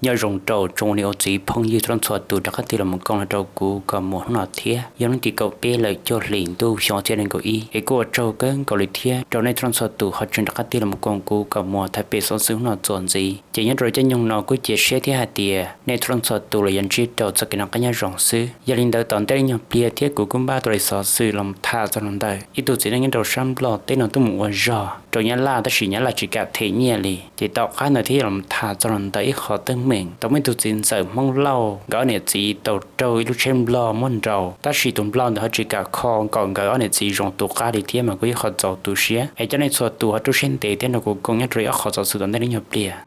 Nyob zoo rau tsoom niam txiv phooj ywg txhua txhua tus rov qab tig los mus koom los rau kuv koob mov hnub no thiab. Yog hnub tim kaum peb lawm cuaj hlis ntuj xyoo ob txhiab nees nkaum ib, es kuj ua tsaug kawg nkaus li thiab rau nej txhua txhua tus ho tseem rov qab tig los mus koom kuv koob mov thaj pem xov xwm hnub no txuas ntxiv. Ces nyob rau lub caij nyoog no kuj cia siab thiab hais tias nej txhua txhua tus los yuav ntsib rau txoj kev noj qab nyob zoo xwb. Yog li ntawd tom ntej li nyuag pliag thiab kuv kuj npaj tau li xov xwm los tham txog los ntawm ib tug txiv neej nyob rau sab Nplog teb no tuaj mus ua zog rau Nyab Laj tab sis Nyab Laj tsis kam them nyiaj li. Ces tom qab ntawd thiab los tham txog los ntawm ib qho teeb meem tau muaj ib tug txiv ntxawm Hmoob Lauj nkawd ob niam txiv tau raug ib lub tsheb Nplog muab nrau, tab sis tus Nplog ntawd ho tsis kam kho kom nkawd ob niam txiv zoo tus qab li thiab mas kuj ib qho txaus tu siab. Es coj nej txhua tus ho rub siab ntev thiab nrog kuv koom nyob rau li ob qho xov xwm tom ntej li nyuag pliag.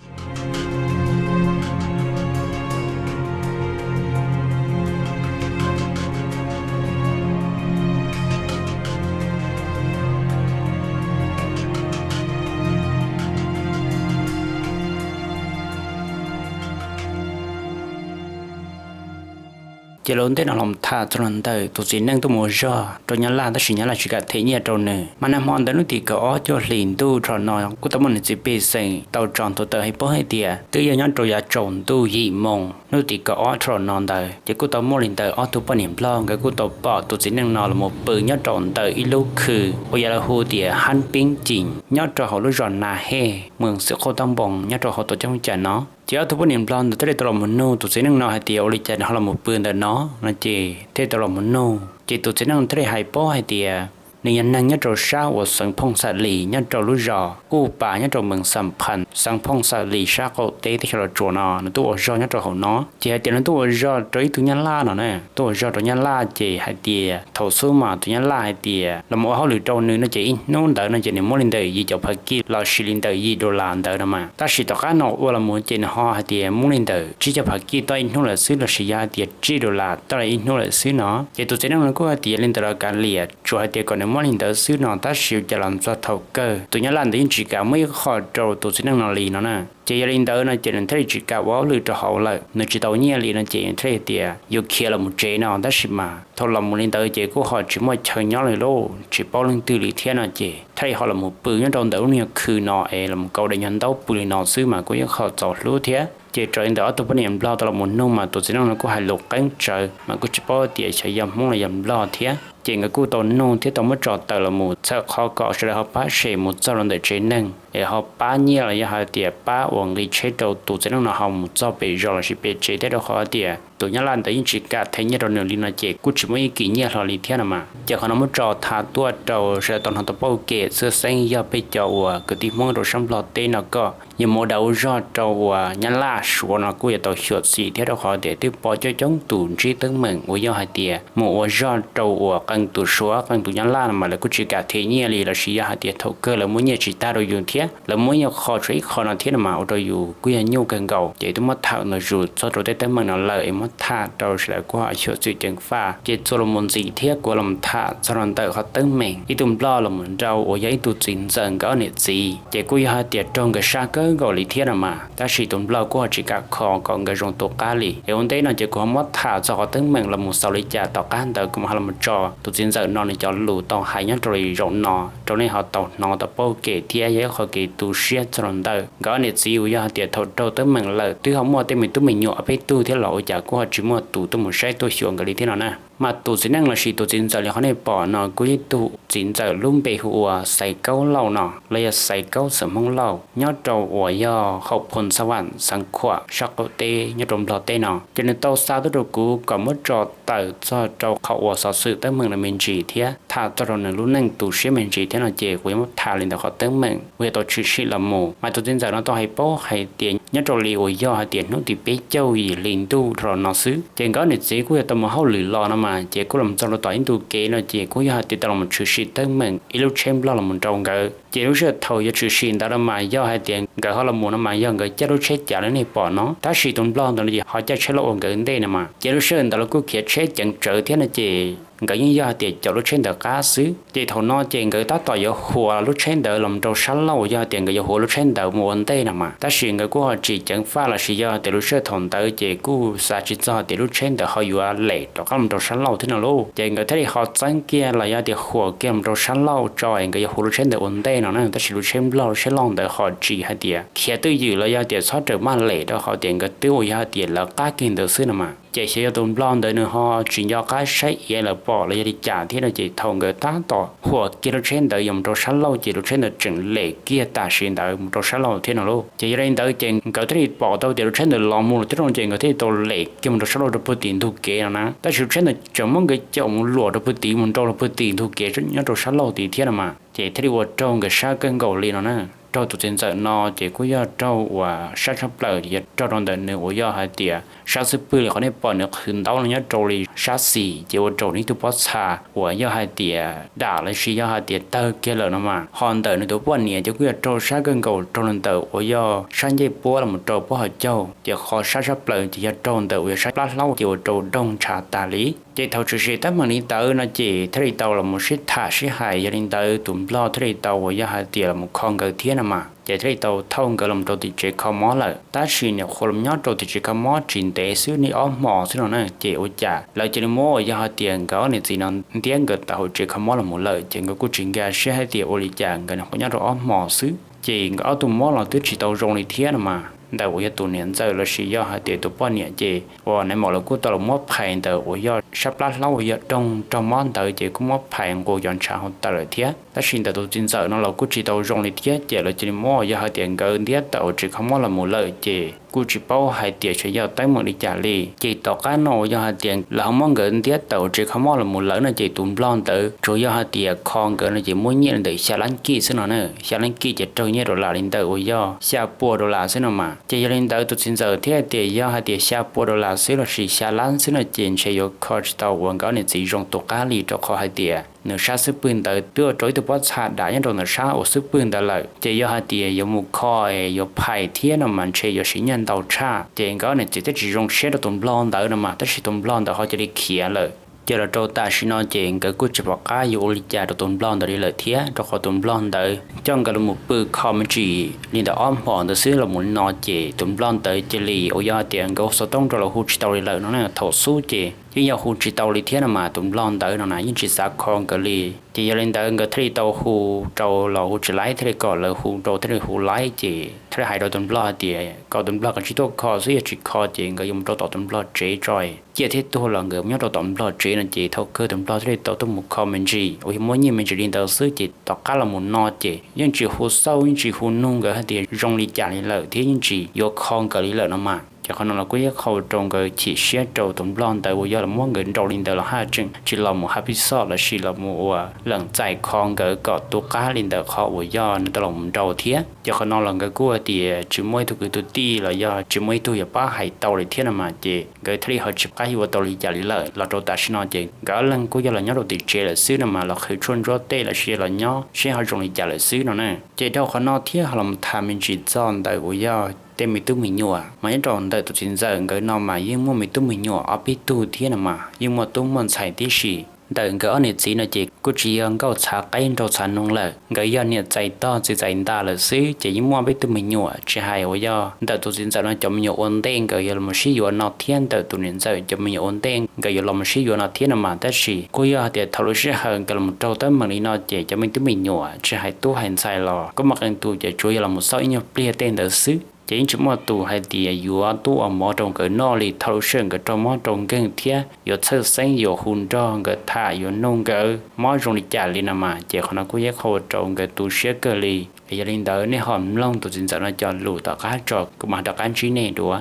Ces lub ntej no los tham txog los ntawm tus txiv neej tuaj mus ua zog rau Nyab Laj tab sis Nyab Laj tsis kam them nyiaj rau nws. Mas nag hmo ntawd hnub tim kaum ob cuaj hlis ntuj dhau no kuj tau muaj niam txiv pej xeem tau tso ntuj tawm hais paub hais tias twb yog nyob rau yav tsaus ntuj yim moos hnub tim kaum ob dhau no ntawd ces kuj tau muaj li ntawm ob tug poj niam Nplog nkawd kuj tau pom tus txiv neej no los mus pw nyob rau ntawm ib lub khw uas yog lawv hu tias Hab Peeb Cim nyob rau hauv lub zos Na Hej, moos Xwm Qauj Tab Npoos nyob rau hauv tuam ceeb Hoob Cas no. Ces ob tug poj niam Nplog ntawd thiaj li tau los mus nug tus txiv neej no hais tias ua li cas nws ho los mus pw ntawm no no ces thiaj tau los mus nug ces tus txiv neej thiaj li hais paub hais tias nws yog neeg nyob rau sab uas xeev Phooj Xam Lis nyob rau lub zos Kuj Pas nyob rau moos Xam Phas xeev Phooj Xam Lis sab qaum teb teb chaws Los Tsuas no nws tuaj ua zog nyob rau hauv no. Ces hais tias nws tuaj ua zog rau ib tug Nyab Laj no na, tuaj ua zog rau Nyab Laj ces hais tias thaum xub mas tus Nyab Laj hais tias los mus ua hauj lwm rau nws no ces ib hnub ntawd no ces nws muab li ntawm yim caum phav kij los sis li ntawm yim dollar ntawd no mas. Tab sis tom qab no ua los mus ces nws ho hais tias muab li ntawm tsib caug phav kij tau ib hnub lawm xwb los sis yog hais tias tsib dollar tau li ib hnub lawm xwb no. Ces tus txiv neej no kuj hais tias li ntawd los kav liam, tsuas hais tias kom nws muab li ntawd xwb no tab sis ua cas los txog thaum kawg tus Nyab Laj ntawd yeej tsis kam muab ib qho rau tus txiv neej no li no na. Ces yog li ntawd no ces nws thiaj li tsis kam ua hauj lwm rau hauv lawm, nws tsis tau nyiaj li no ces thiaj li tias yuav khiav los mus tsev no tab sis mas thaum los mus li ntawd ces kuj ho tsis muaj chaw nyob li lauj, tsis paub leej twg li thiab no ces thiaj li ho los mus pw nyob rau ntawm lub niag khw no es los mus kaus daim nyuag ntaub pw li no xwb mas kuj ib qho txaus hlub thiab. Ces raws li ntawm ob tug poj niam Nplog tau los mus nug mas tus txiv neej no kuj hais lus qeeb tsawv mas kuj tsis paub tias xyov yog Hmoob los yog Nplog thiab. Ces nkawd kuj tau nug thiab tau muab tso tawm los mus txhawm qhov kom sawv daws ho pab sem mus txog rau ntawm tsev neeg es ho pab nyiaj los yog hais tias pab uas nqi tsheb rau tus txiv neej no ho mus txog pem zos los sis pem tsev thiab rau qhov tias tus Nyab Laj ntawd yeej tsis kam them nyiaj rau nws li no ces kuj tsis muaj ib kis nyiaj hlo li thiab no mas. Ces qhov no muab tso tham tuaj rau sawv daws tau hnov tau paub ua ke xwb, xeeb yog peb cov uas kwv tij Hmoob rau sab Nplog teb no koj yuav mus ua dag ua zog rau uas Nyab Laj Suav no kuj yuav tau xyuam xim thiab rau qhov tias twb pom coob coob tus ntsib teeb meem uas yog hais tias mus ua zog rau uas qee tus Suav qee tus Nyab Laj no mas lawv kuj tsis kam them nyiaj li los sis yog hais tias thaum kawg lawv muab nyiaj tsis tag rau yus thiab lawv muab ib qho tshuav ib qho no thiab no mas ua rau yus kuj yog nyuaj kawg nkaus. Ces twb muab tham ntau zaus txog rau tej teeb meem no lawm es muab tham rau sawv daws kuj ho xyuam xim ceev faj. Ces txuas los mus ntxiv thiab kuv los tham txog rau ntawm qhov teeb meem ib tug Nplog los mus nrau uas yog ib tug txiv ntxawm nkawd ob niam txiv ces kuj yog hais tias raug nkawd sab kawg nkaus li thiab no mas, tab sis tus Nplog kuj ho tsis kam kho kom nkawd zoo tus qab li. Es ua ntej no ces kuv ho muab tham txog qhov teeb meem los mus xaus li cas tom qab ntawd kuv mam ho los tso tus txiv ntxawm no nws cov lus tau hais nyob rau li zaum no rau nej ho tau hnov tau paub ua ke thiab yog ib qho kev tu siab txog rau ntawm nkawd ob niam txiv uas yog hais tias thaum raug teeb meem lawm twb ho muaj tej me tub me nyuam ob peb tug thiab los ua cas kuj ho tsis muaj tus tuaj mus saib tuaj xyuas nkawd li thiab no na. Mas tus txiv neej los sis tus txiv ntxawm li qhov nej pom no kuj yog ib tug txiv ntxawm lub npe hu ua Xaiv Kaub Lauj no los yog Xaiv Kaub xeem Hmoob Lauj nyob rau uas yog hauv Phoo Xav Vam xeev Khuam sab qaum teb nyob rau Nplog teb no. Ces nws tau xa tuaj rau kuv kom muab tso tawm txog rau qhov uas xov xwm teeb meem no me ntsis thiab tham txog rau nws lub neej tu siab me ntsis thiab no ces kuv yuav muab tham li ntawm qhov teeb meem uas yog tau tshwm sim los mus. Mas tus txiv ntxawm no tau hais paub hais tias nyob rau li uas yog hais tias hnub tim peb caug yim hli ntuj dhau los no xwb ces nkawd ob niam txiv kuj yog tau mus hauj lwm los no mas ces kuj los txog rau tom ib ntu kev no ces kuj yog hais tias tau los tshwm sim teeb meem ib lub tsheb Nplog los mus nrau nkawd. Ces lub sij hawm thaum yuav tshwm sim ntawd no mas yog hais tias nkawd ho los mus no mas yog nkawd caij lub tsheb cav li nej pom no, tab sis tus Nplog ntawd no ces ho caij tsheb los ua nkawd ntej no mas. Ces lub sij hawm ntawd los kuj khiav tsheb ceev tsawv thiab no ces nkawd yeej yog hais tias caum lub tsheb ntawd qab xwb. Ces thaum no ces nkawd tab tom yuav huas lub tsheb ntawd los rau sab laug, yog hais tias nkawd yuav huas lub tsheb ntawd mus ua ntej no mas, tab sis nkawd kuj ho tsis ceev faj lossis yog tias lub sij hawm thaum ntawd ces kuj xav tsis txog tias lub tsheb ntawd ho yuav lem rov qab los rau sab laug thiab no lauj. Ces nkawd thiaj li ho txeeb kiag los yog tias huas kiag los rau sab laug tso es nkawd yuav huas lub tsheb ntawd ua ntej no na, tab sis lub tsheb nplog lub tsheb laug ntawd ho tsis hais tias khiav twj ywm los yog tias txhob rawm maj lem rau qhov tias nkawd twb uas yog hais tias lawv qab kiag ntawd xwb no mas. Ces xyov yog tus nplog ntawd nws ho tsis nco qab saib iav lawv pom los yog li cas thiab no ces thaum nkawd tab tom huas kiag lub tsheb ntawd yuav mus rau sab laug ces lub tsheb ntawd tseem lem kiag tam sim ntawd mus rau sab laug thiab no lauj. Ces yog li ntawd ces nkawd thiaj li pom tau tias lub tsheb ntawd los mus lawm thiab no ces nkawd thiaj li tau lem kiag mus rau sab laug rau puag tim ntug kev no na, tab sis lub tsheb ntawd tseem muab nkawd caum mus luam rau puag tim mus nrau rau puag tim ntug kev nyob rau sab laug tid thiab no mas, ces thiaj li ua raug nkawd sab kawg nkaus li no na. Raug tus txiv ntxawm no ces kuj yog raug uas sab tshaj plaws ces yog raug rau ntawm nws uas yog hais tias sab xub pwg li qhov nej pom nws qhwv ntaub no nyob rau li sab xis ces ua rau nws ib tug pob txha uas yog hais tias dam lossis yog hais tias tawg kiag lawm no mas. Ho ntawm nws tus poj niam ces kuj yog raug sab kawg nkaus raug li ntawm uas yog sab ncej puab los mus rau puab hauv caug, ces qhov sab tshaj plaws ces yog raug ntawm uas yog sab plab hlaub ces ua rau doog ntshav tas li. Ces thaum tshwm sim teeb meem li ntawd no ces thiaj li tau los mus sib tham sib hais, yog li ntawd tus nplog thiaj li tau uas yog hais tias los mus kho nkawd thiab no mas, ces thiaj li tau thauj nkawd los rau tim tsev kho mob lawm. Tab sis nyuam qhuav los nyob rau tim tsev kho mob tsis ntev xwb, nij ob hmos xwb no na, ces ua cas lawv cia li muab uas yog hais tias nkawd ob niam txiv no ntiab nkawd tawm hauv tsev kho mob los mus lawm. Ces nkawd kuj tsis nkag siab hais tias ua li cas nkawd nyuam qhuav nyob rau ob hmos xwb ces nkawd ob tug mob los twb tsis tau zoo li thiab no mas. Ntawm uas yog tus niam ntxawm lossis yog hais tias tus poj niam ces uas nais maum lawv kuj tau los muab phais ntawm uas yog sab plab hlaub uas yog doog raug mob ntawd ces kuj muab phais nqus cov ntshav hauv tawm lawm thiab. Tab sis ntawm tus txiv ntxawm no los kuj tsis tau zoo li thiab, ces lawv cia li muab uas yog hais tias nkawd ntiab tawm hauv tsev kho mob los mus lawm ces kuj tsis paub hais tias xyov yog teeb meem li cas li. Ces tom qab no uas yog hais tias lawv ho muab nkawd ntiab tawm hauv tsev kho mob los mus lawm no ces tus nplog ntawd tsuas yog hais tias kho nkawd no ces muab nyiaj li ntawm xya lab kij xwb no na. Xya lab kij ces raug nyiaj dollar li ntawm uas yog xya puas dollar xwb no mas. Ces yog li ntawd tus txiv ntxawm thiaj tias yog hais tias xya puas dollar xwb lossis xya lab xwb no ces ntshe yuav kho tsis tau uas nkawd ob niam txiv zoo tus qab li, rau qhov hais tias nws sab xub pwg ntawd twb ua rau ib tug pob txha dam nyob rau ntawm sab uas xub pwg ntawd lawm. Ces yog hais tias yuav mus kho es yuav phais thiab no mas ntshe yuav siv nyiaj ntau tshaj. Ces nkawd ob niam txiv thiaj tsis zoo siab rau tus nplog ntawd no mas, tab sis tus nplog ntawd ho cia li khiav lawm. Ces los rau tam sim no ces nkawd kuj tsis pom qab yuav ua li cas rau tus nplog ntawd li lawm thiab, rau qhov tus nplog ntawd coj nkawd los mus pw kho me ntsis li ntawm ob hmos ntawd xwb los mus no ces tus nplog ntawd cia li uas yog hais tias nkawd ua xov tooj rau los hu tsis tau li lawm no na. Thaum xub ces yeej yog hu tsis tau li thiab no mas, tus nplog ntawd no na yeej tsis xav kho nkawd li. Ces yog li ntawd nkawd thiaj li tau hu rau los hu tsis laib, thiaj li kom lawv hu rau thiaj li hu laib. Ces thiaj li hais rau tus nplog hais tias kom tus nplog kav tsij tuaj kho xwb, yog tsis kho ces nkawd yuav mus rau tom tus nplog tsev tso, ciaj thiab tuag los nkawd nyob rau tom nplog tsev no ces thaum kawg tus nplog thiaj li tau tuaj mus kho me ntsis uas yog muab nyiaj me ntsis li ntawd xwb. Ces tom qab los mus no ces yeej tsis hu xauj yeej tsis hu nug nkawd hais tias zoo li cas li lawm thiab yeej tsis yuav kho nkawd li lawm no mas. Ces qhov no los kuj yog qhov rau nkawd chim siab rau tus nplog ntawd uas yog los muab nkawd nrau li ntawd los haj tseem tsis los mus hab pij xoj lossis los mus ua lees txais kho nkawd kom tu qab li ntawm qhov uas yog nws tau los mus nrau thiab. Ces qhov no los nkawd kuj hais tias tsis muaj ib tug kwv tug tij los yog tsis muaj ib tug yuav pab hais tau li thiab no mas, ces nkawd thiaj li ho tsis pom qab yuav ua tau li cas li lawm. Los rau tam sim no ces nkawd ob leeg kuj yog los nyob rau tim tsev lawm xwb no mas, los qhwv tshuaj ntsuab tej lossis los nyob seb ho zoo li cas lawm xwb no na. Ces dhau qhov no thiab ho los tham me ntsis txog ntawm uas yog tej me tub me nyuam mas nyob rau ntawm tus txiv ntxawm nkawd no mas yeej muaj me tub me nyuam ob peb tug thiab no mas, yeej muaj tub muaj ntxhais tib si. Ntawm nkawd ob niam txiv no ces kuj tsis yog nkauj txhav qaib nraug txhav noog lawm, nkawd yog niam txais tog txiv txais nta lawm xwb. Ces yeej muaj peb tug me nyuam, tsis hais uas yog ntawm tus txiv ntxawm no cov me nyuam ua ntej nkawd yuav los sib yuav no thiab ntawm tus niam ntxawm cov me nyuam ua ntej nkawd yuav los sib yuav no thiab no mas, tab sis kuj yog hais tias thaum lub sij hawm nkawd los raug teeb meem li no ces cov me tub me nyuam tsis hais tub hais ntxhais los kuj muaj qee tus ces tsuas yog los xauj ib nyuag pliag tej ntawd xwb. Ces yeej tsis muaj tus hais tias yuav tuaj ua mov rau nkawd noj li. Thaum lub sij hawm nkawd raug mob raug nkeeg thiab yuav txhawj xeeb yuav hu nrog nkawd tham yuav nug nkawd mob zoo li cas li no mas, ces qhov no kuj yog qhov ua rau nkawd tu siab kawg li. Yog li ntawd nej ho mloog tus txiv ntxawm no cov lus tom qab tso kuv mam rov qab ntsib nej dua.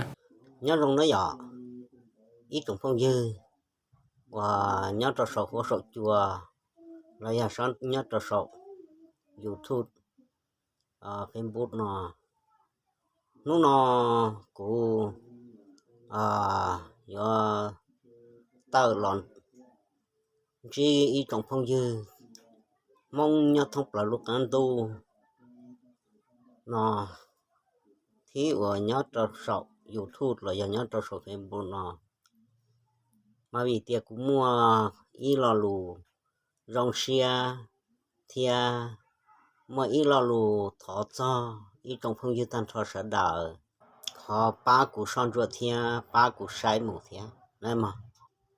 Nyob zoo nawb yom, ib tsoom phooj ywg uas nyob rau saum huab saum cua los yog nyob rau saum YouTube, Facebook no. Hnub no kuv yuav tawm los ntsib ib tsoom phooj ywg Hmoob nyob thoob plaws lub qab ntuj no, thiab uas nyob rau saum YouTube los yog nyob rau saum Facebook no. Mas vim tias kuv muaj ib lo lus zoo siab thiab muaj ib lo lus thov txog ib tsoom phooj ywg tag nrho sawv daws, thov pab kuv soj ntsuam thiab pab kuv saib mus thiab nawb mog.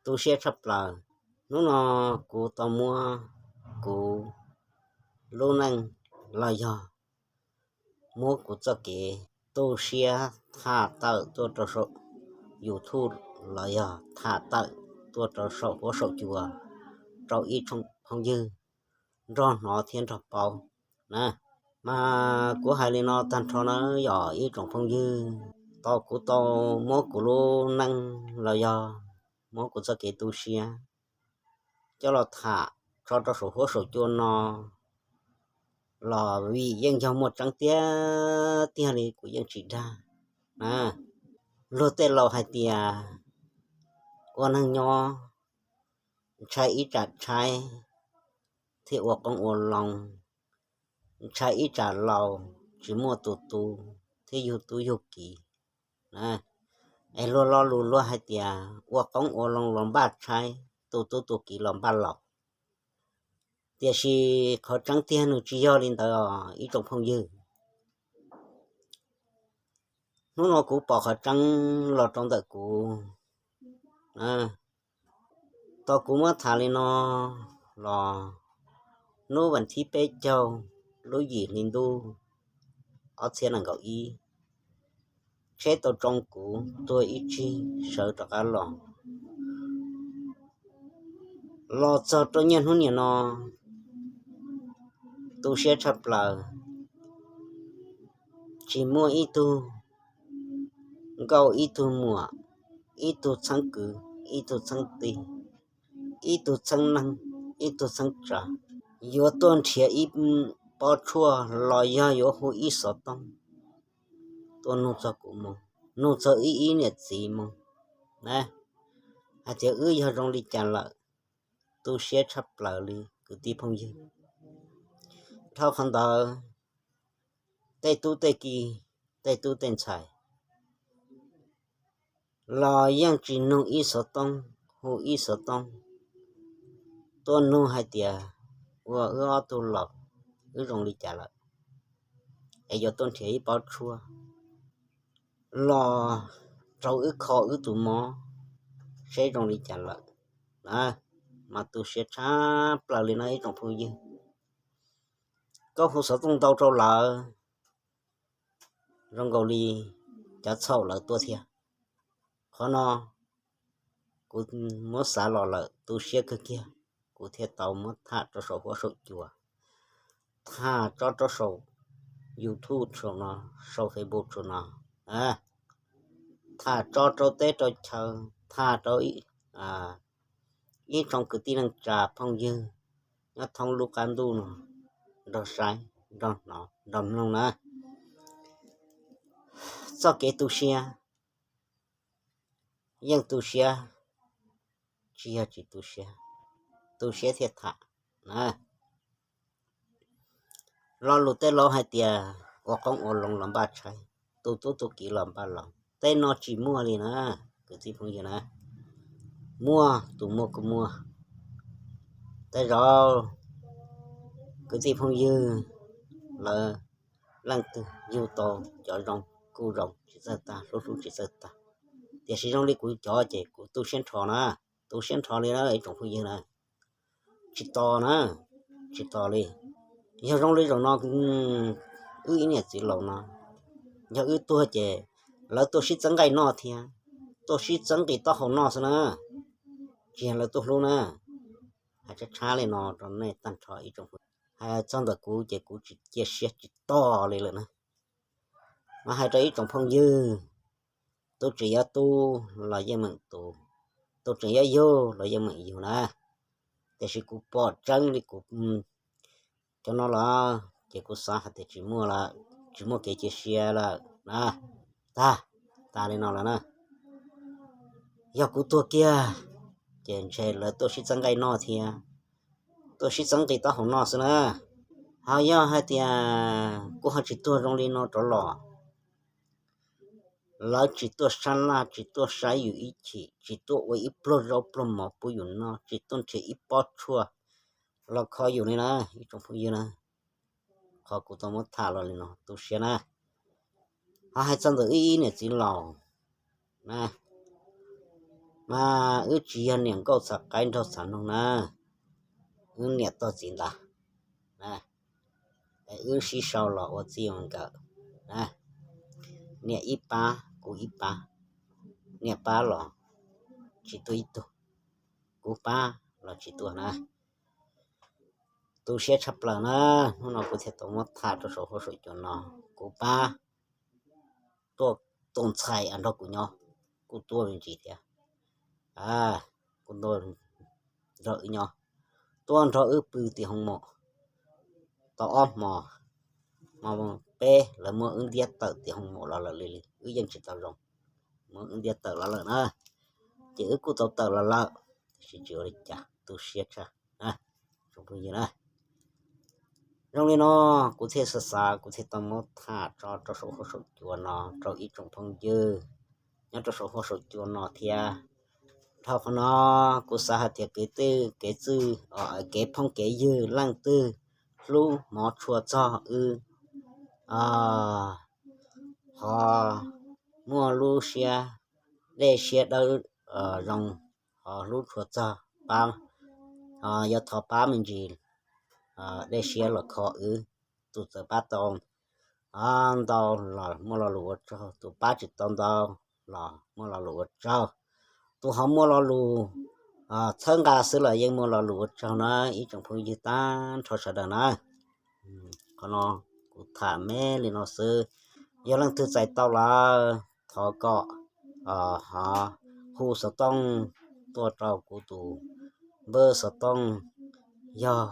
Tu siab tshaj plaws, hnub no kuv tau muab kuv lub neej los yog muab kuv txoj kev tu siab tham tawm tuaj rau saum YouTube los yog tham tawm tuaj rau saum huab saum cua rau ib tsoom phooj ywg nrog hnov thiab nrog paub na. Mas kuv hais li no tag nrho na, yog ib tsoom phooj ywg, tau kuv tau muab kuv lub neej los yog muab kuv txoj kev tu siab coj los tham tso rau saum huab saum cua no los vim yeej yog muaj tseeb tiag tiag li, kuv yeej tsis dag na. Luag tej laus hais tias ua neeg nyob ntshai ib tsam tshaib thiab ua qoob ua loo, ntshai ib tsam laus tsis muaj tus tu thiab yug tub yug kiv. Es luag lo lus luag hais tias ua qoob ua loo los npaj tshaib, tu tub tu kiv los npaj laus. Tiam sis qhov tseeb tiag nws tsis yog li ntawd os ib tsoom phooj ywg. Hnub no kuv pom qhov tseeb los rau ntawm kuv. Tau kuv muab tham li no los hnub vas thib peb caug lub yim hli ntuj ob txhiab nees nkaum ib, tsheb tau tsoo kuv tuag ib tsig sawv rov qab los. Los txog rau niaj hnub niam no, tu siab tshaj plaws, tsis muaj ib tug nkauj ib tug muam, ib tug txheeb kwv ib tug txheeb tij, ib tug txheeb neeg ib tug txheeb tsav, yuav tuaj nrhiav ib pob tshuaj los yog yuav hu ib xov tooj tuaj nug txog kuv mus, nug txog ib ib niam txiv mus na, hais tias wb yog zoo li cas lawm. Tu siab tshaj plaws li kwv tij phooj ywg. Dhau qhov ntawd, tej tub tej ki, tej tub tej ntxhais los yeej tsis nug ib xov tooj, hu ib xov tooj tuaj nug hais tias ua wb ob tug laus, wb zoo li cas lawm, es yuav tuaj nrhiav ib pob tshuaj los rau wb kho wb tus mob seb zoo li cas lawm. Mas tu siab tshaj plaws li no ib tsoom phooj ywg. Koj hu xov tooj ntau rau lawv zoo nkaus li cov txhaum lawv tuaj thiab. Qhov no kuv muab xav los lawm tu siab kawg kiag, kuv thiaj tau muab tham rau saum huab saum cua, tham tso rau saum YouTube saum no, saum Facebook saum no, tham tso rau teb rau chaw, tham rau ib tsoom kwv tij neej tsa phooj ywg nyob thoob lub qab ntuj no nrog saib, nrog hnov, nrog mloog na. Txoj kev tu siab yeej tu siab, tsis yog tsis tu siab, tu siab thiaj tham na. Lo lus tej laus hais tias ua qoob ua loo los npaj tshaib, tu tub tu kiv los npaj laus, tej no tsis muaj li na kwv tij phooj ywg na. Muaj tus muaj kuj muaj. Tej zaum kwv tij phooj ywg lawv leej twg yug tau cov zoo kuj zoo tsis txawj tag, hlub hlub tsis txawj tag, tiam sis zoo li kuv cov ces kuv tu siab nrho na, tu siab nrho li na ib tsoom phooj ywg na. Tsis tos na, tsis tos li. Yog zoo li zaum no wb ib niam txiv laus no, yog wb tuag ces lawv tuaj sib txeeb nqaij noj thiab, tuaj sib txeeb nqi taub hau noj xwb na, tsis yog lawv tuaj hlub na. Hais tshab tshab li no rau nej tag nrho ib tsoom phooj ywg, hais txog ntawm kuv ces kuv tsis cia siab tsis tos li lawm na. Mas hais rau ib tsoom phooj ywg, tus tseem yuav tu los yeej meem tu, tus tseem yuav yug los yeej meem yug na. Tiam sis kuv pom tseeb li kuv cov no los ces kuv xav hais tias tsis muaj lawm, tsis muaj kev cia siab lawm na. Tag, tas li no lawm na. Yog kuv tuag kiag ces ntshe lawv tuaj sib txeeb nqaij noj thiab, tuaj sib txeeb nqi taub hau noj xwb na. Ho yog hais tias kuv ho tsis tuag zoo li no rov los, Lawv tsis tuaj sab laj, tsis tuaj saib yus ib chim, tsis tuaj ua ib pluag zaub pluag mov pub yus noj, tsis tuaj nrhiav ib pob tshuaj los kho yus li na, ib tsoom phooj ywg na. Qhov kuv tau muab tham los li no tu siab na. Ho hais txog ntawm wb ib niam txiv laus na, mas wb tsis yog niam nkauj txhav qaib nraug txhav noog na, wb niam tog txiv ntas na, wb sib sau los ua txij ua nkawm na, niam ib pab kuv ib pab, niam pab los tsis tuaj ib tug, kuv pab los tsis tuaj na. Tu siab tshaj plaws na, hnub no kuv thiaj tau muab tham rau saum huab saum cua no, kuv pab tuaj tus ntxhais nrog kuv nyob, kuj tuaj me ntsis thiab, kuj nrog wb nyob, tuaj nrog wb pw tim hoo maum tau ob hmo, hmo peb lawv muab wb ntiab tawm tim hoo maum los lawm li, wb yeej tsis tau zoo, muab wb ntiab tawm los lawm na, ces wb kuj tau tawm los lawm, tiam sis tsis ua li cas, tu siab tshaj. Tsoom phooj ywg na, zoo li no kuv thiaj xav xav kuv thiaj tau muab tham tso rau saum huab saum cua no rau ib tsoom phooj ywg nyob rau saum huab saum cua no thiab. Dhau qhov no kuv xav hais tias kev twj kev txwj, kev phooj kev ywg leej twg hlub hmov tshua txog wb, ho muaj lub siab dej siab dawb zoo, ho hlub tshua txog pab, ho yuav thov pab me ntsis dej siab los kho wb. Tus txawm pab tau ntau los muaj lo lus ua tsaug, tus pab tsis tau ntau los muaj lo lus ua tsaug, tus ho muaj lo lus txhawb nqa xwb los yeej muaj lo lus ua tsaug na ib tsoom phooj ywg tag nrho sawv daws na. Qhov no kuv tham me li no xwb, yog leej twg txais tau lawm thov kom ho hu xov tooj tuaj rau kuv tus npawb xov tooj yog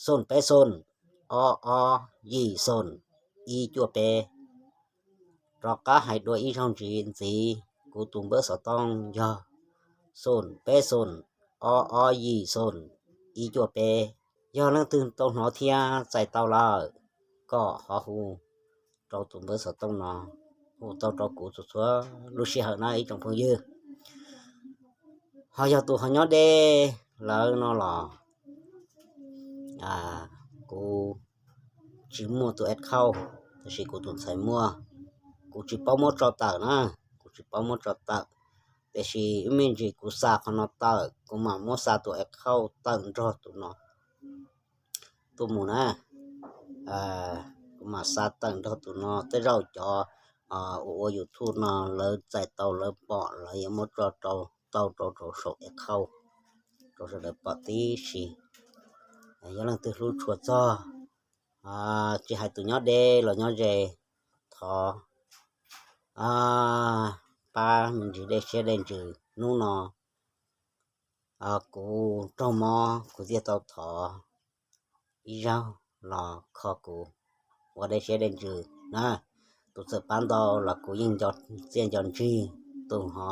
xoom peb xoom ob ob yim xoom ib cuaj peb. Rov qab hais dua ib zaug ntxiv, kuv tus npawb xov tooj yog xoom peb xoom ob ob yim xoom ib cuaj peb. Yog leej twg tau hnov thiab txais tau lawm, kom ho hu rau tus npawb xov tooj no, hu tau rau kuv txhua txhua lub sij hawm na ib tsoom phooj ywg. Ho yog tus ho nyob deb lawm no los kuv tsis muaj tus account, tab sis kuv tus ntxhais muaj. Kuv tsis paub muab tso tawm na, kuv tsis paub muab tso tawm, tiam sis ib me ntsis kuv xa qhov no tawm kuv mam muab xa tus account tawm nrog tus no tuaj mus na. Kuv mam xa tawm nrog tus no, tej zaum cov uas ua YouTube no lawv txais tau lawv pom lawv yuav muab tso tau rau rau saum account rau sawv daws pom tib si. Yog leej twg hlub tshua txog, tsis hais tus nyob deb los nyob ze, thov pab me ntsis dej siab dej ntsws hnub no. Kuv raug mob kuv thiaj tau thov ib zaug los kho kuv ua dej siab dej ntsws na. Tus txawm pab ntau los kuv yeej nco txiaj nco ntsig, tus ho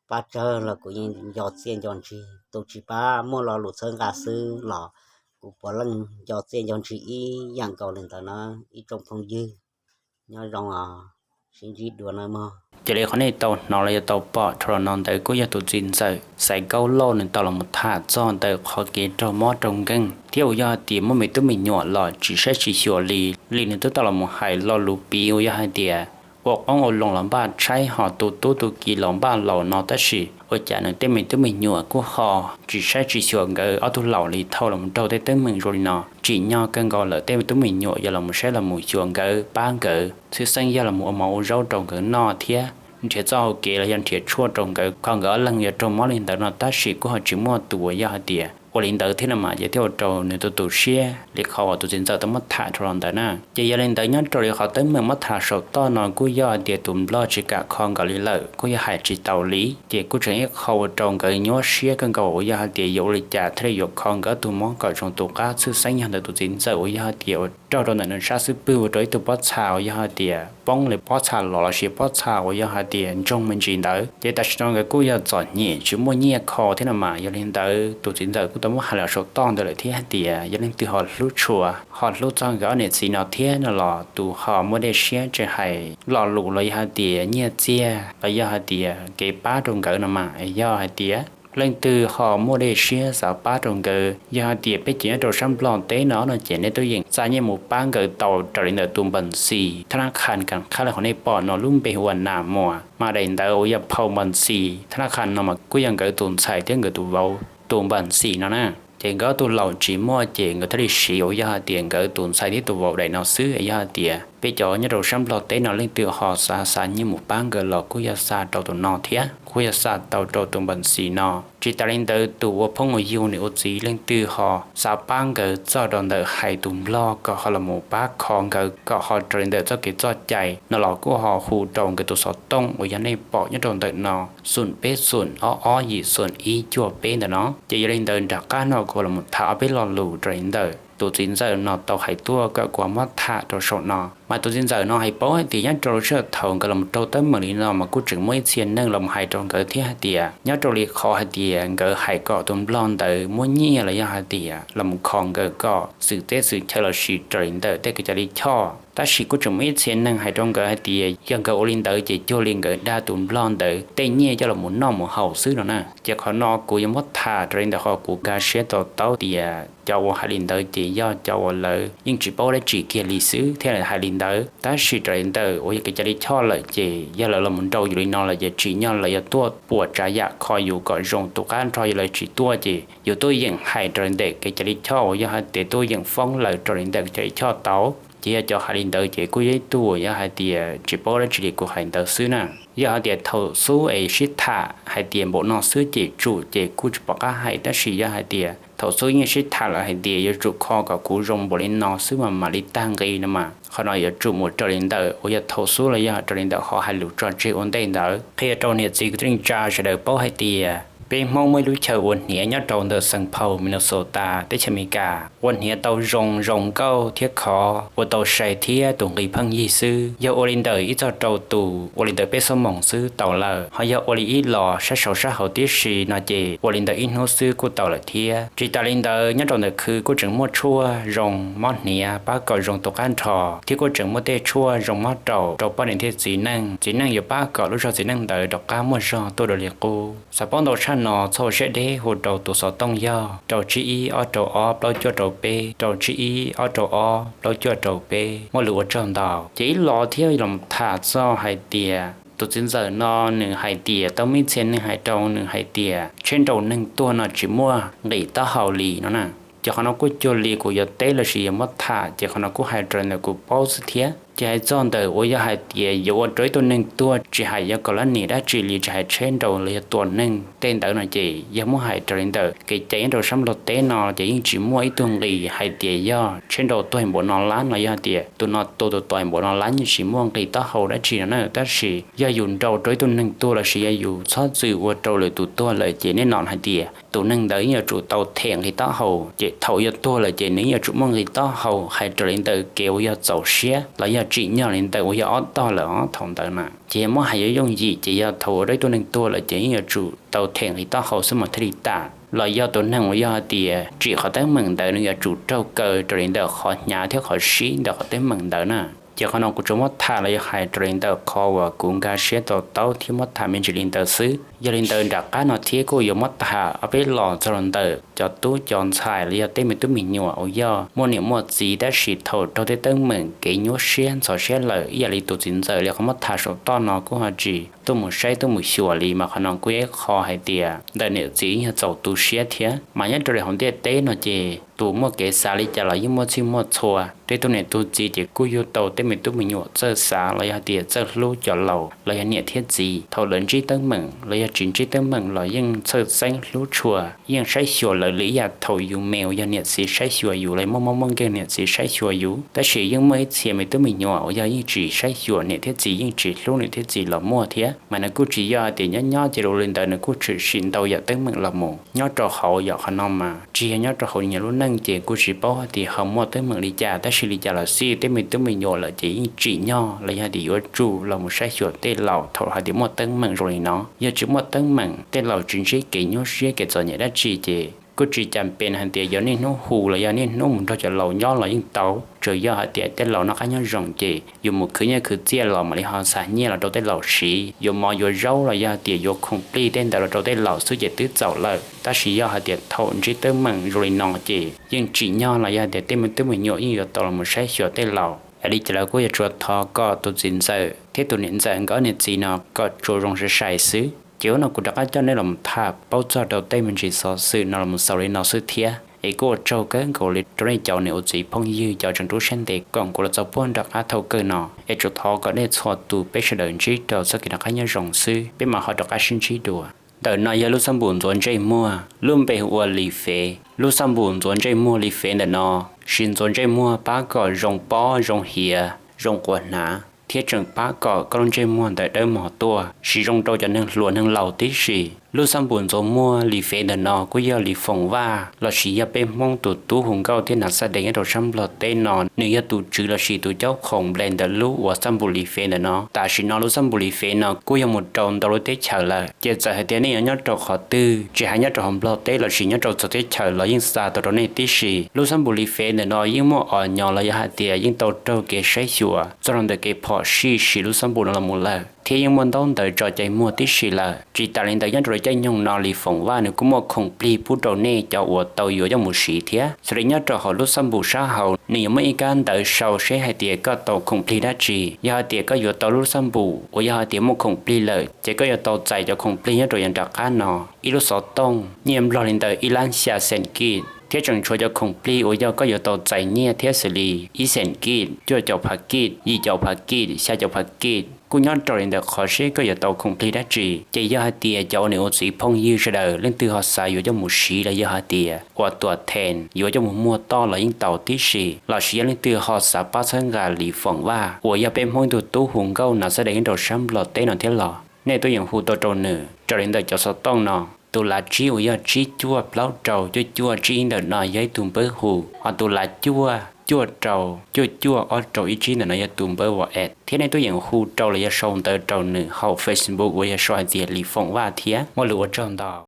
pab tsawg los kuv yeej nco txiaj nco ntsig, tus tsis pab muaj lo lus txhawb nqa xwb los kuv puav leej nco txiaj nco ntsig ib yam nkaus li ntawd na ib tsoom phooj ywg. Nyob zoo os, sib ntsib dua nawb mog. Cia li qhov nej tau hnov los yog tau pom dhau los no ntawd kuj yog tus txiv ntxawm Xaiv Kaub Lauj nws tau los mus tham txog ntawm qhov kev raug mob raug nkeeg thiab uas yog hais tias muaj me tub me nyuam los tsis saib tsis xyuas li. Li nws twb tau los mus hais lo lus piv uas yog hais tias ua qoob ua loo los npaj tshaib, ho tu tub tu kiv los npaj laus no, tab sis ua cas nws tej me tub me nyuam kuj ho tsis saib tsis xyuas nkawd ob tug laus li, thaum los mus raug tej teeb meem zoo li no tsim nyog kawg nkaus lawm tej me tub me nyuam yuav los mus saib los mus xyuas nkawd pab nkawd, tshwj xeeb yog los mus ua mov ua zaub rau nkawd noj thiab nrhiav txoj hau kev los yog nrhiav tshuaj rau nkawd, kho nkawd ob leeg yuav raug mob li ntawd no, tab sis kuj ho tsis muaj tus uas yog hais tias ua li ntawd thiab no mas ces thiaj ua rau nws tu tu siab li qhov uas tus txiv ntxawm tau muab tham dhau los ntawd na. Ces yog li ntawd nyob rau li qhov teeb meem muab tham saum toj no kuj yog hais tias tus nplog tsis kam kho nkawd li lawm, kuj yog hais tsis taus li, ces kuj tseem ib qho ua rau nkawd nyuaj siab kawg nkaus uas yog hais tias yuav ua li cas thiaj li yuav kho nkawd ob tug mob kom zoo tus qab, tshwj xeeb yog ntawm tus txiv ntxawm uas yog hais tias ua raug rau ntawm nws sab xub pwg ua rau ib tug pob txha uas yog hais tias poob li pob txha los lossis pob txha uas yog hais tias ntsoog me ntsis ntawd. Ces tam sim no nkawd kuj yog txom nyem tsis muaj nyiaj kho thiab no mas, yog li ntawd tus txiv ntxawm kuj tau muab hais los saum toj ntawd lawm thiab hais tias yog leej twg ho hlub tshua, ho hlub txog nkawd ob niam txiv no thiab no los tus ho muaj dej siab tsis hais lo lus los yog hais tias nyiaj txiag los yog hais tias kev pab rau nkawd no mas yog hais tias leej twg ho muaj dej siab xav pab rau nkawd, yog hais tias peb cov nyob rau sab Nplog teb no no ces nej tuaj yeem xa nyiaj mus pab nkawd tau raws li ntawm tus npas xis thab nab qhas kam qhab li qhov nej pom no lub npe hu ua Nas Muas, mas daim ntawv uas yog phau npas xis thab nab qhas no mas kuj yog nkawd tus ntxhais thiab nkawd tus vauv tus npas xis no na. Ces nkawd ob tug laus tsis muaj ces nkawd thiaj li siv uas yog hais tias nkawd tus ntxhais thiab tus vauv daim no xwb. Yog hais tias peb cov nyob rau sab Nplog teb no leej twg ho xav xa nyiaj mus pab nkawd los kuj yog xa rau tus no thiab kuj yog xa tau rau tus npas xis no. Tsis tas li ntawd tus ua phooj ua ywg niam ua txiv leej twg ho xav pab nkawd txog rau ntawm hais tus Nplog kom ho los mus pab kho nkawd kom ho raws li ntawm txoj kev txoj cai no los kuj ho hu rau nkawd tus xov tooj uas yog nej pom nyob rau ntawm no, xoom peb xoom ob ob yim xoom ib cuaj peb ntawm no. Ces yog li ntawd nram qab no kuv los mus tham ob peb lo lus raws li ntawm tus txiv ntxawm no tau hais tuaj kom kuv muab tham rau saum no. Mas tus txiv ntxawm no hais paub hais tias nyob rau lub sij hawm thaum nkawd los mus rau teeb meem li no mas kuj tseem muaj ib txhia neeg los mus hais rau nkawd thiab hais tias nyob rau li qhov hais tias nkawd hais kom tus Nplog ntawd muab nyiaj los yog hais tias los mus kho nkawd kom xwm teb xwm chaw los sis raws li ntawm tej kev cai lij choj. Tab sis kuj tseem muaj ib txhia neeg hais rau nkawd hais tias yog nkawd ua li ntawd ces cuag li nkawd dag tus Nplog ntawd tej nyiaj coj los mus noj mus haus xwb no na. Ces qhov no kuv yuav muab tham raws li ntawm qhov kuv nkag siab to taub tias cov uas hais li ntawd ces yog cov uas lawv yeej tsis paub dab tsi kiag li xwb thiaj li hais li ntawd. Tab sis raws li ntawm uas yog kev cai lij choj lawm ces yog lawv los mus nrau yus li no lawm ces tsim nyog lawv yuav tuaj puas tsav yam kho yus kom zoo tus qab nrho. Yog lawv tsis tuaj ces yus tuaj yeem hais raws li ntawm kev cai lij choj uas yog hais tias tuaj yeem foob lawv raws li ntawm kev cai lij choj tau. Ces yog cov hais li ntawd ces kuj yog ib tug uas yog hais tias tsis paub dab tsi li kuv hais ntawd xwb na. Yog hais tias thaum xub es sib tham hais tias npaum no xwb ces tsum ces kuj tsis pom qab hais, tab sis yog hais tias thaum xub yeej sib tham lawm hais tias yuav tsum kho kom kuv zoo npaum li no xwb mas mam li tag nqi no mas qhov no yuav tsum mus raws li ntawm uas yog thaum xub los yog raws li ntawm qhov hais lus tso tseg ua ntej ntawd. Qhia rau niam txiv kwv tij neej tsa sawv daws paub hais tias peb Hmoob muaj ib lub chaw ua hniav nyob rau ntawm Saint Paul, Minnesota, teb chaws Amelikas, ua hniav tau zoo zoo nkauj thiab khov ua tau sai thiab tus nqi pheej yig xwb. Yog ua li ntawm ib txog rau tus ua li ntawm peb xuab moos xwb tau lawm, ho yog ua li ib los sab saud sab hauv tib si no ces ua li ntawm ib hnub xwb kuj tau lawm thiab. Tsis tas li ntawd nyob rau ntawm khw kuj tseem muaj tshuaj zoo mob hniav pab kom zoo tus qab nrho, thiab kuj tseem muaj tej tshuaj zoo mob raum rau poj niam thiab txiv neej. Txiv neej yuav pab kom lub zog txiv neej ntawd rov qab muaj zog tuaj dua li qub. Xav paub ntau tshaj no txhob ua siab deb hu rau tus xov tooj yog rau tsib ib ob rau ob plaub cuaj rau peb, rau tsib ib ob rau ob plaub cuaj rau peb. Muaj lus ua tsaug ntau. Ces ib los thiab los tham txog hais tias tus txiv ntxawm no nws hais tias tau muaj ib txhia neeg hais rau nws hais tias tsheb nrau neeg tuag no tsis muaj nqis taub hau li no na. Ces qhov no kuj cuag li kuv yuav teb lossis yuav muab tham, ces qhov no kuj hais raws li ntawm kuv paub xwb thiab. Ces hais txog ntawm uas yog hais tias yuav ua rau ib tug neeg tuag tsis hais yuav kom lab nim dab tsi li, tsis hais tsheb nrau los yog tua neeg tej ntawd no ces yog muab hais raws li ntawm kev cai nyob rau sab Nplog teb no ces yeej tsis muaj ib tug nqis hais tias yog tsheb nrau tuag npaum no lab no, yog hais tias tus no tua tus tuag npaum no lab yeej tsis muaj nqis taub hau dab tsi no na. Tab sis yog yus nrau rau ib tug neeg tuag lossis yog yus txhob txwm ua rau lwm tus tuag lawm ces nej nom hais tias tus neeg ntawd yeej yuav tsum tau them nqis taub hau, ces thaum yog tuag lawm ces nws yeej yuav tsum muaj nqis taub hau hais raws li ntawm kev uas yog txaus siab los yog tsim nyog li ntawm uas yog ob tog lawm os thaum ntawd na. Ces yog muab hais yuav yooj yim ces yog thaum ua rau ib tug neeg tuag lawm ces yeej yuav tsum tau them nqis taub hau xwb mas thiaj li tas, los yog tus neeg uas yog hais tias tsim qhov teeb meem ntawd nws yuav tsum raug kaw raws li ntawm qhov hnyav thiab qhov sib ntawm qhov teeb meem ntawd na. Ces qhov no kuv tsuas muab tham los yog hais raws li ntawm qhov uas kuv nkag siab to taub thiab muab tham me ntsis li ntawd xwb. Yog li ntawd nram qab no thiab kuj yuav muab tham ob peb los txog rau ntawm cov tub cov ntxhais los yog tej me tub me nyuam uas yog muaj niam muaj txiv tab sis thaum raug tej teeb meem kev nyuaj siab ntxhov siab lawm ib yam li tus txiv ntxawm li qhov muab tham saum toj no kuj ho tsis tuaj mus saib tuaj mus xyuas li, mas qhov no kuj yog ib qho hais tias ntawm niam txiv yog txaus tu siab thiab. Mas nyob rau li hauv ntiaj teb no ces tus muaj kev xav li cas los yeej muaj txhij muaj txhua, tej tug niam tug txiv ces kuj yug tau tej me tub me nyuam txawj xav los yog hais tias txawj hlub cov laus los yog niam thiab txiv. Thaum lawv ntsib teeb meem los yog tsis ntsib teeb meem los yeej txhawj xeeb hlub tshua, yeej saib xyuas lawv li ib yam thaum yus me uas yog niam txiv saib xyuas yus los muaj mob muaj nkeeg niam txiv saib xyuas yus. Tab sis yeej muaj ib txhia me tub me nyuam uas yog yeej tsis saib xyuas niam thiab txiv, yeej tsis hlub niam thiab txiv los muaj thiab. Mas nws kuj tsis yog hais tias nyob nyob ces ua li ntawd, nws kuj tshwm sim ntau yam teeb meem los mus nyob rau hauv yam qhov no mas tsis yog nyob rau hauv nyias lub neej ces kuj tsis paub hais tias ho muaj teeb meem li cas. Tab sis li cas los xij tej me tub me nyuam lawm ces yeej tsim nyog los yog hais tias yuav tsum los mus saib xyuas tej laus thaum hais tias muaj teeb meem zoo li no. Yog tsis muaj teeb meem tej laus tsis ntsib kev nyuaj siab kev txom nyem dab tsi ces Kuj tsis cas pes hais tias yog niaj hnub hu los yog niaj hnub mus nrog cov laus nyob los yeej tau, tsuas yog hais tias tej laus noj qab nyob zoo ces yuav mus khwv nyiaj khwv txiaj los mam li ho xa nyiaj los rau tej laus siv, yuav mov yuav zaub los yog hais tias yuav khoom plig tej ntawd los rau tej laus xwb ces twb txaus lawm. Tab sis yog hais tias thaum ntsib teeb meem zoo li no ces yeej tsim nyog los yog hais tias tej me tub me nyuam yeej yuav tau los mus saib xyuas tej laus. Yog li ces lawv kuj yuav tsum thov kom tus txiv ntxawm thiab tus niam ntxawm nkawd niam txiv no kom tsuas zoo sai sai xwb. Ces hnub no kuv rov qab coj nej los tham paub txog rau tej me ntsis xov xwm no los xaus li no xwb thiab es kuj ua tsaug kawg nkaus li rau nej cov niam ua txiv phooj ywg cov tseem rub siab ntev koom kuv los txog puag nram qab thaum kawg no. Es tsuas thov kom nej txhua tus peb sawv daws ntsib rau txoj kev noj qab nyob zoo xwb, peb mam ho rov qab sib ntsib dua. Ntawm no yog lub xab npum ntxuav ntsej muag, lub npe hu ua Lis Fev. Lub xab npum ntxuav ntsej muag Lis Fev ntawm no siv ntxuav ntsej muag pab kom zoo pob zoo hiav zoo quas hnav, thiab tseem pab kom koj lub ntsej muag ntawd dawb mos tuaj, siv zoo rau cov neeg hluas neeg laus tib si. Lub xab npum ntxuav muag Lis Fev ntawm no kuj yog Lis Foom Vaj lossis yog peb Hmoob tus tub hu nkauj thiab hnav xab dees nyob rau sab Nplog teb no, nws yog tus tswv lossis tus caub khoom nplej ntawm lub uas xab npum Lis Fev ntawm no. Tam sim no lub xab npum Lis Fev no kuj yog mus rau ntau lub teb chaws lawm, ces txawm hais tias nej yuav nyob rau qhov twg, tsis hais nyob rau hauv Nplog teb lossis nyob rau txhua teb chaws los yeej xa tau rau nej tib si. Lub xab npum Lis Fev ntawm no yeej muaj os nyo los yog hais tias yeej tau raug kev saib xyuas txog rau ntawm kev phom sij siv lub xab npum no los mus lawm, thiab yeej muaj ntaub ntawv tso cai muag tib si lawm. Tsis tas li ntawd nyob rau lub caij nyoog no Lis Foom Vaj nws kuj muaj khoom plig pub rau nej cov uas tau yuav coj mus siv thiab. Xws li nyob rau hauv lub xab npum sab hauv nws yuav muaj ib kab ntawv sau seb hais tias koj tau khoom plig dab tsi. Yog hais tias koj yuav tau lub xab npum uas yog hais tias muaj khoom plig lawm ces koj yuav tau txais cov khoom plig nyob rau yav nram qab no ib lub xov tooj nyiaj Nplog li ntawm ib lab xya xeem kij, thiab tseem tshuav cov khoom plig uas yog koj yuav tau txais nyiaj thiab xws li ib xeem kij, cuaj caum phav kij, yim caum phav kij, xya caum phav kij, kuj nyob rau li ntawm qhov seb koj yuav tau khoom plig dab tsi. Ces yog hais tias cov ua niam ua txiv phooj ywg sawv daws leej twg ho xav yuav coj mus siv los yog hais tias ua tuam thees yuav coj mus muag toj los yeej tau tib si, lossis yog leej twg ho xav pab txhawb nqa Lis Foom Vaj uas yog peb Hmoob ib tug tub hu nkauj hnav xab dees nyob rau sab Nplog teb no thiab los nej tuaj yeem hu tau rau nws raws li ntawm cov xov tooj no. Tus lav tsib uas yog tsib cuaj plaub rau cuaj cuaj tsib ib ntawm no yog ib tug npawb hu, ho tus lav cuaj cuaj rau cuaj cuaj ob rau ib tsib ntawm no yog tus npawb WhatsApp, thiab nej tuaj yeem hu rau los yog sau ntawv rau nws hauv Facebook uas yog sau hais tias Lis Foom Vaj thiab. Muaj lus ua tsaug ntau.